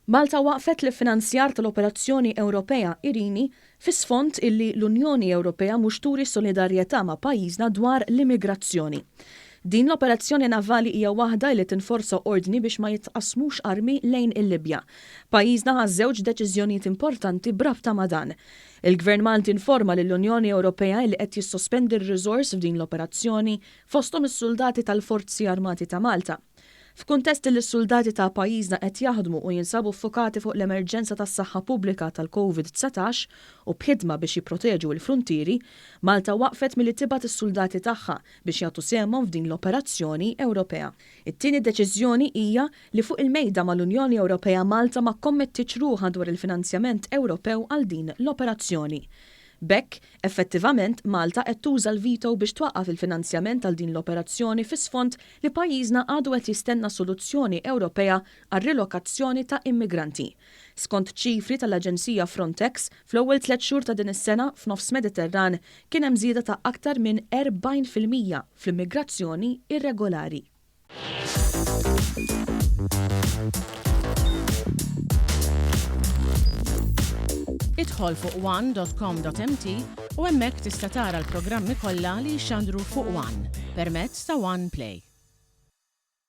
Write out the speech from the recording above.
Malta waqfet l-iffinanzjar tal-Operazzjoni Ewropea Irini fi sfond illi l-Unjoni Ewropea mhux turi solidarjetà ma' pajjiżna dwar l-immigrazzjoni. Din l-operazzjoni navali hija waħda illi tinforza ordni biex ma jitqassmux armi lejn il-Libja. Pajjiżna ħa żewġ deċiżjonijiet importanti b'rabta ma' dan. Il-Gvern Malti informa lill-Unjoni Ewropea illi qed jissospendi r-riżors f'din l-operazzjoni fosthom is-suldati tal-Forzi Armati ta' Malta. F'kuntest li s-suldati ta' pajjiżna qed jaħdmu u jinsabu ffukati fuq l-emerġenza tas-saħħa pubblika tal-Covid 19 u b'ħidma biex jipproteġu l-fruntieri, Malta waqfet milli tibgħat is-suldati tagħha biex jagħtu sehemhom f'din l-operazzjoni Ewropea. It-tieni deċiżjoni hija li fuq il-mejda mal-Unjoni Ewropea Malta ma kkommettietx ruħha dwar il-finanzjament Ewropew għal din l-operazzjoni. B'hekk, effettivament, Malta qed tuża l-veto biex twaqqaf il-finanzjament għal din l-operazzjoni fi sfond li pajjiżna għadu qed jistenna soluzzjoni Ewropea għar-rilokazzjoni ta' immigranti. Skont ċifri tal-aġenzija Frontex, fl-ewwel tlett xhur ta' din is-sena f'nofs Mediterran kien hemm żieda ta' aktar minn 40% fl-immigrazzjoni irregolari. Idħol fuq one.com.mt u hemmhekk tista' tara l-programmi kollha li jixxandru fuq One permezz ta' One Play.